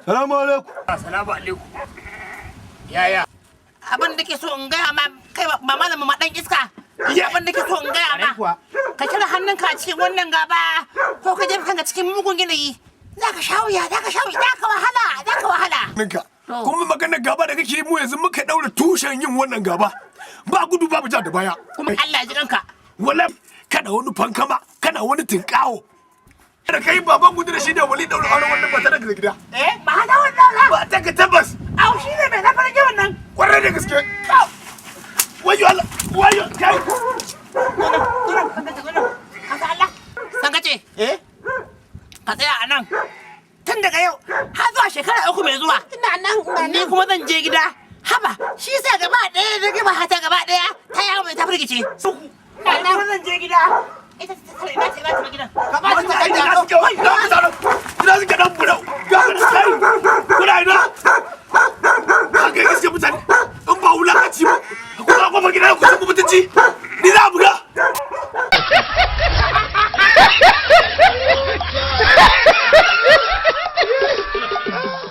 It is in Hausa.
Salamu alaikum. Assalamu alaikum. Yaya? Abin da ke so in gaya ma kai, ba malamin ma dan iska. Abin da ke so in gaya ma, ka cire hannunka a cikin wannan gaba ko ka jefa kanka cikin mugun yanayi. Za ka sha wuya, za ka sha wuya, za ka wahala, za ka wahala. Ninka. Kuma maganar gaba da kake yi, mu yanzu muka daura tushen yin wannan gaba. Ba gudu, babu ja da baya. Kuma Allah ya ji kanka. Wallahi kana wani fankama, kana wani tinkawo. Da kai baban gudu da shi da wali daura auren wannan ba ta daga gida. Eh, ba haka wannan. Ba ta ka tabbas. Au, shi ne mai na farin yawan nan. Kwarai da gaske. Wayo Allah, wayo kai. Ka sangace. Eh? Ka tsaya a nan. Tun daga yau har zuwa shekara 3 mai zuwa. Ina nan, ina Ni nan. kuma zan je gida. Haba, shi sa gaba ɗaya da gaba hata gaba ɗaya ta yawo mai ta firgice. Ina nan kuma zan je gida. Ita ta tare ina ce ta gidan. Ka ba shi Wannan ina takarda. suke, wai ina mutanen? Ina suke dan burau? Ga kai. Kuna ina? Ka ga gaske mutane. In ba wulakanci ba. Ku za kofar gida ku san mutunci. Ni za a buga.